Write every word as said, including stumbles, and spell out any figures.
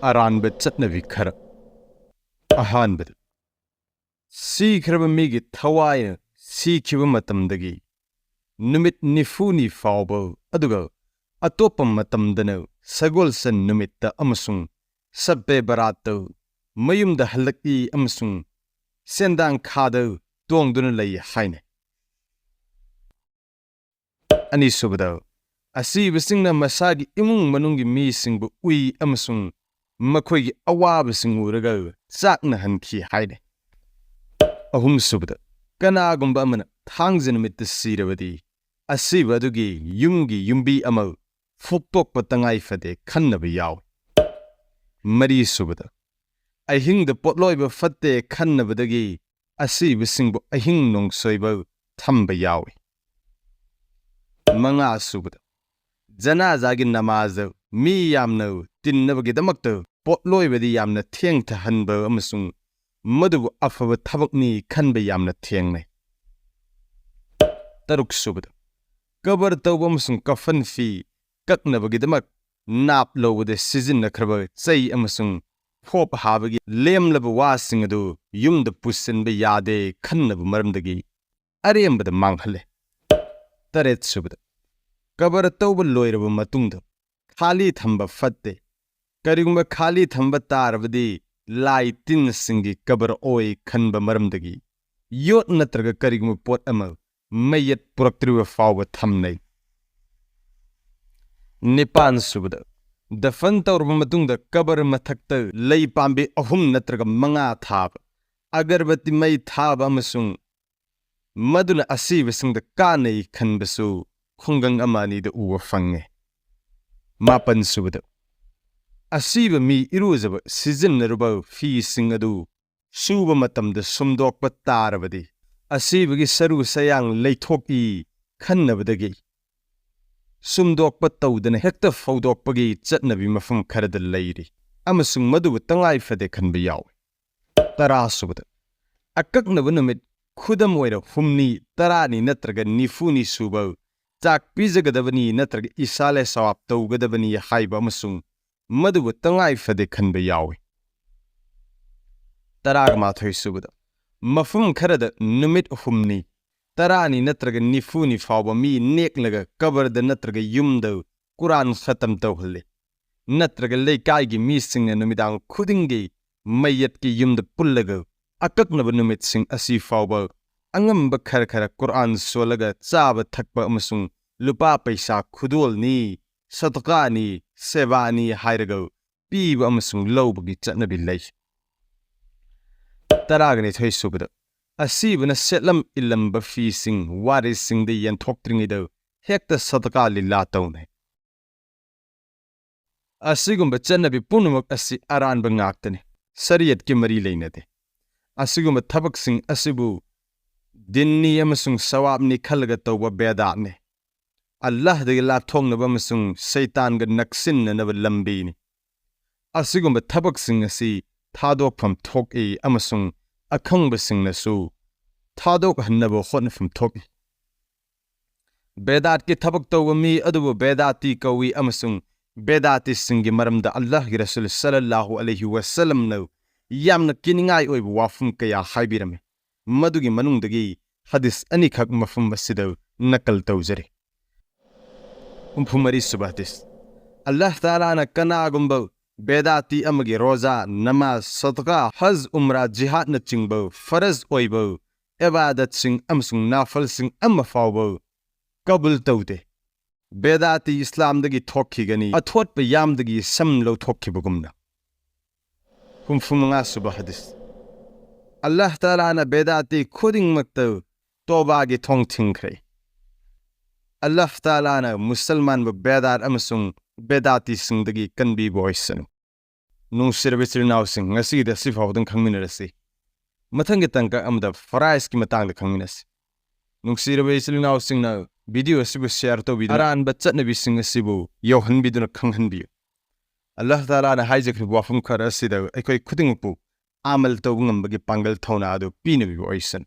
ꯑꯔꯥꯟꯕ ꯆꯠꯅꯕꯤ ꯈꯔ꯫ ꯑꯍꯥꯟꯕꯗ, ꯁꯤꯈ꯭ꯔꯕ ꯃꯤꯒꯤ ꯊꯋꯥꯏꯅ ꯁꯤꯈꯤꯕ ꯃꯇꯝꯗꯒꯤ ꯅꯨꯃꯤꯠ ꯅꯤꯐꯨꯅꯤ ꯐꯥꯎꯕ, ꯑꯗꯨꯒ ꯑꯇꯣꯞꯄ ꯃꯇꯝꯗꯅ ꯁꯒꯣꯜꯁꯦꯟ ꯅꯨꯃꯤꯠꯇ ꯑꯃꯁꯨꯡ ꯁꯕꯦ ꯕꯔꯥꯠꯇ ꯃꯌꯨꯝꯗ ꯍꯜꯂꯛꯏ ꯑꯃꯁꯨꯡ ꯁꯦꯟꯗꯥꯡ ꯈꯥꯗ ꯇꯣꯡꯗꯨꯅ ꯂꯩ ꯍꯥꯏꯅꯩ꯫ ꯑꯅꯤꯁꯨꯕꯗ, ꯑꯁꯤꯕꯁꯤꯡꯅ ꯃꯁꯥꯒꯤ ꯏꯃꯨꯡ ꯃꯅꯨꯡꯒꯤ ꯃꯤꯁꯤꯡꯕꯨ ꯎꯏ ꯑꯃꯁꯨꯡ ꯃꯈꯣꯏꯒꯤ ꯑꯋꯥꯕꯁꯤꯡ ꯎꯔꯒ ꯆꯥꯛꯅꯍꯟꯈꯤ ꯍꯥꯏꯅꯩ꯫ ꯑꯍꯨꯝꯁꯨꯕꯗ, ꯀꯅꯥꯒꯨꯝꯕ ꯑꯃꯅ ꯊꯥꯡꯖ ꯅꯨꯃꯤꯠꯇ ꯁꯤꯔꯕꯗꯤ, ꯑꯁꯤꯕ ꯑꯗꯨꯒꯤ ꯌꯨꯝꯒꯤ ꯌꯨꯝꯕꯤ ꯑꯃ ꯐꯨꯛꯇꯣꯛꯄ ꯇꯉꯥꯏ ꯐꯗꯦ ꯈꯟꯅꯕ ꯌꯥꯎꯏ꯫ ꯃꯔꯤꯁꯨꯕꯗ, ꯑꯍꯤꯡꯗ ꯄꯣꯠꯂꯣꯏꯕ ꯐꯠꯇꯦ ꯈꯟꯅꯕꯗꯒꯤ ꯑꯁꯤꯕꯁꯤꯡꯕꯨ ꯑꯍꯤꯡ ꯅꯣꯡꯁꯣꯏꯕ ꯊꯝꯕ ꯌꯥꯎꯏ꯫ ꯃꯉꯥꯁꯨꯕꯗ, ꯖꯅꯥꯖꯥꯒꯤ ꯅꯃꯥꯖ ꯃꯤ ꯌꯥꯝꯅ ꯇꯤꯟꯅꯕꯒꯤꯗꯃꯛꯇ ꯄꯣꯠꯂꯣꯏꯕꯗꯤ ꯌꯥꯝꯅ ꯊꯦꯡꯊꯍꯟꯕ ꯑꯃꯁꯨꯡ ꯃꯗꯨꯕꯨ ꯑꯐꯕ ꯊꯕꯛꯅꯤ ꯈꯟꯕ ꯌꯥꯝꯅ ꯊꯦꯡꯅꯩ꯫ ꯇꯔꯨꯛꯁꯨꯕꯗ, ꯀꯕꯔ ꯇꯧꯕ ꯑꯃꯁꯨꯡ ꯀꯐꯟ ꯐꯤ ꯀꯛꯅꯕꯒꯤꯗꯃꯛ ꯅꯥꯞ ꯂꯧꯕꯗ ꯁꯤꯖꯤꯟꯅꯈ꯭ꯔꯕ ꯆꯩ ꯑꯃꯁꯨꯡ ꯐꯣꯞ ꯍꯥꯕꯒꯤ ꯂꯦꯝꯂꯕ ꯋꯥꯁꯤꯡ ꯑꯗꯨ ꯌꯨꯝꯗ ꯄꯨꯁꯤꯟꯕ ꯌꯥꯗꯦ ꯈꯟꯅꯕ ꯃꯔꯝꯗꯒꯤ ꯑꯔꯦꯝꯕꯗ ꯃꯥꯡꯍꯜꯂꯦ꯫ ꯇꯔꯦꯠꯁꯨꯕꯗ, ꯀꯕꯔ ꯇꯧꯕ ꯂꯣꯏꯔꯕ ꯃꯇꯨꯡꯗ ꯈꯥꯂꯤ ꯊꯝꯕ ꯐꯠꯇꯦ꯫ ꯀꯔꯤꯒꯨꯝꯕ ꯈꯥꯂꯤ ꯊꯝꯕ ꯇꯥꯔꯕꯗꯤ ꯂꯥꯏ ꯇꯤꯟꯁꯤꯡꯒꯤ ꯀꯕꯔ ꯑꯣꯏ ꯈꯟꯕ ꯃꯔꯝꯗꯒꯤ ꯌꯣꯠ ꯅꯠꯇ꯭ꯔꯒ ꯀꯔꯤꯒꯨꯝꯕ ꯄꯣꯠ ꯑꯃ ꯃꯌꯦꯠ ꯄꯨꯔꯛꯇ꯭ꯔꯤꯕ ꯐꯥꯎꯕ ꯊꯝꯅꯩ꯫ ꯅꯤꯄꯥꯟꯁꯨꯕꯗ, ꯗꯐꯟ ꯇꯧꯔꯕ ꯃꯇꯨꯡꯗ ꯀꯕꯔ ꯃꯊꯛꯇ ꯂꯩ ꯄꯥꯝꯕꯤ ꯑꯍꯨꯝ ꯅꯠꯇ꯭ꯔꯒ ꯃꯉꯥ ꯊꯥꯕ, ꯑꯒꯔꯕꯇꯤ ꯃꯩ ꯊꯥꯕ ꯑꯃꯁꯨꯡ ꯃꯗꯨꯅ ꯑꯁꯤꯕꯁꯤꯡꯗ ꯀꯥꯟꯅꯩ ꯈꯟꯕꯁꯨ ꯈꯨꯡꯒꯪ ꯑꯃ ꯑꯅꯤꯗ ꯎꯕ ꯐꯪꯉꯤ꯫ ꯃꯥꯄꯟꯁꯨꯕꯗ, ꯑꯁꯤꯕ ꯃꯤ ꯏꯔꯨꯖꯕ ꯁꯤꯖꯤꯟꯅꯔꯨꯕ ꯐꯤꯁꯤꯡ ꯑꯗꯨ ꯁꯨꯕ ꯃꯇꯝꯗ ꯁꯨꯝꯗꯣꯛꯄ ꯇꯥꯔꯕꯗꯤ ꯑꯁꯤꯕꯒꯤ ꯁꯔꯨ ꯁꯌꯥꯡ ꯂꯩꯊꯣꯛꯏ ꯈꯟꯅꯕꯗꯒꯤ ꯁꯨꯝꯗꯣꯛꯄ ꯇꯧꯗꯅ ꯍꯦꯛꯇ ꯐꯧꯗꯣꯛꯄꯒꯤ ꯆꯠꯅꯕꯤ ꯃꯐꯝ ꯈꯔꯗ ꯂꯩꯔꯤ ꯑꯃꯁꯨꯡ ꯃꯗꯨꯕꯨ ꯇꯉꯥꯏ ꯐꯗꯦ ꯈꯟꯕ ꯌꯥꯎꯏ꯫ ꯇꯔꯥꯁꯨꯕꯗ, ꯑꯀꯛꯅꯕ ꯅꯨꯃꯤꯠ, ꯈꯨꯗꯝ ꯑꯣꯏꯅ ꯍꯨꯝꯅꯤ, ꯇꯔꯥꯅꯤ ꯅꯠꯇ꯭ꯔꯒ ꯅꯤꯐꯨꯅꯤ ꯁꯨꯕ ꯆꯥꯛ ꯄꯤꯖꯒꯗꯕꯅꯤ ꯅꯠꯇ꯭ꯔꯒ ꯏꯁꯥꯂꯦ ꯁꯋꯥꯞ ꯇꯧꯒꯗꯕꯅꯤ ꯍꯥꯏꯕ ꯑꯃꯁꯨꯡ ꯃꯗꯨꯕꯨ ꯇꯉꯥꯏ ꯐꯗꯦ ꯈꯟꯕ ꯌꯥꯎꯏ꯫ ꯇꯔꯥꯒ ꯃꯥꯊꯣꯏ ꯁꯨꯕꯗ, ꯃꯐꯝ ꯈꯔꯗ ꯅꯨꯃꯤꯠ ꯍꯨꯝꯅꯤ, ꯇꯔꯥꯅꯤ ꯅꯠꯇ꯭ꯔꯒ ꯅꯤꯐꯨꯅꯤ ꯐꯥꯎꯕ ꯃꯤ ꯅꯦꯛꯂꯒ ꯀꯕꯔꯗ ꯅꯠꯇ꯭ꯔꯒ ꯌꯨꯝꯗ ꯀꯨꯔꯥꯟ ꯈꯇꯝ ꯇꯧꯍꯜꯂꯤ꯫ ꯅꯠꯇ꯭ꯔꯒ ꯂꯩꯀꯥꯏꯒꯤ ꯃꯤꯁꯤꯡꯅ ꯅꯨꯃꯤꯗꯥꯡ ꯈꯨꯗꯤꯡꯒꯤ ꯃꯩꯌꯠꯀꯤ ꯌꯨꯝꯗ ꯄꯨꯜꯂꯒ ꯑꯀꯛꯅꯕ ꯅꯨꯃꯤꯠꯁꯤꯡ ꯑꯁꯤ ꯐꯥꯎꯕ ꯑꯉꯝꯕ ꯈꯔ ꯈꯔ ꯀꯨꯔꯥꯟ ꯁꯣꯜꯂꯒ ꯆꯥꯕ ꯊꯛꯄ ꯑꯃꯁꯨꯡ ꯂꯨꯄꯥ ꯄꯩꯁꯥ ꯈꯨꯗꯣꯜꯅꯤ, ꯁꯗꯀꯥꯅꯤ, ꯁꯦꯕꯥꯅꯤ ꯍꯥꯏꯔꯒ ꯄꯤꯕ ꯑꯃꯁꯨꯡ ꯂꯧꯕꯒꯤ ꯆꯠꯅꯕꯤ ꯂꯩ꯫ ꯇꯔꯥꯒ ꯅꯤꯊꯣꯏ ꯁꯨꯕꯗ, ꯑꯁꯤꯕꯅ ꯁꯦꯠꯂꯝ ꯏꯜꯂꯝꯕ ꯐꯤꯁꯤꯡ ꯋꯥꯔꯤꯁꯤꯡꯗ ꯌꯦꯟꯊꯣꯛꯇ꯭ꯔꯤꯉꯩꯗ ꯍꯦꯛꯇ ꯁꯗꯀꯥ ꯂꯤꯂꯥ ꯇꯧꯅꯩ꯫ ꯑꯁꯤꯒꯨꯝꯕ ꯆꯠꯅꯕꯤ ꯄꯨꯝꯅꯃꯛ ꯑꯁꯤ ꯑꯔꯥꯟꯕ ꯉꯥꯛꯇꯅꯤ, ꯁꯔꯤꯌꯠꯀꯤ ꯃꯔꯤ ꯂꯩꯅꯗꯦ꯫ ꯑꯁꯤꯒꯨꯝꯕ ꯊꯕꯛꯁꯤꯡ ꯑꯁꯤꯕꯨ ꯗꯤꯟꯅꯤ ꯑꯃꯁꯨꯡ ꯁꯋꯥꯕꯅꯤ ꯈꯜꯂꯒ ꯇꯧꯕ ꯕꯦꯗꯥꯠꯅꯤ꯫ ꯑꯜꯂꯥꯍꯗꯒꯤ ꯂꯥꯞꯊꯣꯛꯅꯕ ꯑꯃꯁꯨꯡ ꯁꯩꯇꯥꯟꯒ ꯅꯛꯁꯤꯟꯅꯅꯕ ꯂꯝꯕꯤꯅꯤ꯫ ꯑꯁꯤꯒꯨꯝꯕ ꯊꯕꯛꯁꯤꯡ ꯑꯁꯤ ꯊꯥꯗꯣꯛꯐꯝ ꯊꯣꯛꯏ ꯑꯃꯁꯨꯡ ꯑꯈꯪꯕꯁꯤꯡꯅꯁꯨ ꯊꯥꯗꯣꯛꯍꯟꯅꯕ ꯍꯣꯠꯅꯐꯝ ꯊꯣꯛꯏ꯫ ꯕꯦꯗꯥꯠꯀꯤ ꯊꯕꯛ ꯇꯧꯕ ꯃꯤ ꯑꯗꯨꯕꯨ ꯕꯦꯗꯥꯇꯤ ꯀꯧꯏ ꯑꯃꯁꯨꯡ ꯕꯦꯗꯥꯇꯤꯁꯤꯡꯒꯤ ꯃꯔꯝꯗ ꯑꯜꯂꯥꯍꯒꯤ ꯔꯁꯨꯜ ꯁꯜꯂꯜꯂꯥꯍꯨ ꯑꯂꯩꯍꯤ ꯋꯁꯜꯂꯝꯅ ꯌꯥꯝꯅ ꯀꯤꯅꯤꯡꯉꯥꯏ ꯑꯣꯏꯕ ꯋꯥꯐꯝ ꯀꯌꯥ ꯍꯥꯏꯕꯤꯔꯝꯃꯤ꯫ ꯃꯗꯨꯒꯤ ꯃꯅꯨꯡꯗꯒꯤ ꯍꯗꯤꯁ ꯑꯅꯤꯈꯛ ꯃꯐꯝ ꯑꯁꯤꯗ ꯅꯀꯜ ꯇꯧꯖꯔꯤ꯫ ꯍꯨꯝꯐꯨ ꯃꯔꯤ ꯁꯨꯕ ꯍꯗꯤꯁ꯫ ꯑꯜꯂꯥꯍ ꯇꯥꯂꯥꯅ ꯀꯅꯥꯒꯨꯝꯕ ꯕꯦꯗꯥꯇꯤ ꯑꯃꯒꯤ ꯔꯣꯖꯥ, ꯅꯃꯥꯖ, ꯁꯗꯀꯥ, ꯍꯖ, ꯎꯝꯔꯥ, ꯖꯤꯍꯥꯗꯅꯆꯤꯡꯕ ꯐꯔꯖ ꯑꯣꯏꯕ ꯏꯕꯥꯗꯠꯁꯤꯡ ꯑꯃꯁꯨꯡ ꯅꯥꯐꯜꯁꯤꯡ ꯑꯃ ꯐꯥꯎꯕ ꯀꯕꯨꯜ ꯇꯧꯗꯦ꯫ ꯕꯦꯗꯥꯇꯤ ꯏꯁꯂꯥꯝꯗꯒꯤ ꯊꯣꯛꯈꯤꯒꯅꯤ, ꯑꯊꯣꯠꯄ ꯌꯥꯝꯗꯒꯤ ꯁꯝ ꯂꯧꯊꯣꯛꯈꯤꯕꯒꯨꯝꯅ꯫ ꯍꯨꯝꯐꯨ ꯃꯉꯥ ꯁꯨꯕ ꯍꯗꯤꯁ꯫ ꯑꯜꯂꯥꯍ ꯇꯥꯂꯥꯅ ꯕꯦꯗꯥꯇꯤ ꯈꯨꯗꯤꯡꯃꯛꯇ ꯇꯣꯕꯥꯒꯤ ꯊꯣꯡ ꯊꯤꯡꯈ꯭ꯔꯦ꯫ ꯑꯜꯂꯥꯍ ꯇꯥꯂꯥꯅ ꯃꯨꯁꯜꯃꯥꯟꯕꯨ ꯕꯦꯗꯥꯠ ꯑꯃꯁꯨꯡ ꯕꯦꯗꯥꯇꯤꯁꯤꯡꯗꯒꯤ ꯀꯟꯕꯤꯕ ꯑꯣꯏꯁꯅꯨ꯫ ꯅꯨꯡꯁꯤꯔꯕ ꯏꯆꯤꯜ ꯏꯅꯥꯎꯁꯤꯡ, ꯉꯁꯤꯒꯤꯗꯤ ꯑꯁꯤ ꯐꯥꯎꯕꯗꯪ ꯈꯪꯃꯤꯟꯅꯔꯁꯤ꯫ ꯃꯊꯪꯒꯤ ꯇꯥꯡꯀꯛ ꯑꯃꯗ ꯐꯔꯥꯏꯖꯀꯤ ꯃꯇꯥꯡꯗ ꯈꯪꯃꯤꯟꯅꯁꯤ꯫ ꯅꯨꯡꯁꯤꯔꯕ ꯏꯆꯤꯜ ꯏꯅꯥꯎꯁꯤꯡꯅ ꯚꯤꯗꯤꯑꯣ ꯑꯁꯤꯕꯨ ꯁꯤꯌꯥꯔ ꯇꯧꯕꯤꯗꯨꯅ ꯑꯔꯥꯟꯕ ꯆꯠꯅꯕꯤꯁꯤꯡ ꯑꯁꯤꯕꯨ ꯌꯧꯍꯟꯕꯤꯗꯨꯅ ꯈꯪꯍꯟꯕꯤꯌꯨ꯫ ꯑꯜꯂꯥꯍ ꯇꯥꯂꯥꯅ ꯍꯥꯏꯖꯈ꯭ꯔꯤꯕ ꯋꯥꯐꯝ ꯈꯔ ꯑꯁꯤꯗ ꯑꯩꯈꯣꯏ ꯈꯨꯗꯤꯡꯃꯛꯄꯨ ꯑꯃꯜ ꯇꯧꯕ ꯉꯝꯕꯒꯤ ꯄꯥꯡꯒꯜ ꯊꯧꯅꯥ ꯑꯗꯨ ꯄꯤꯅꯕꯤꯕ ꯑꯣꯏꯁꯅꯨ꯫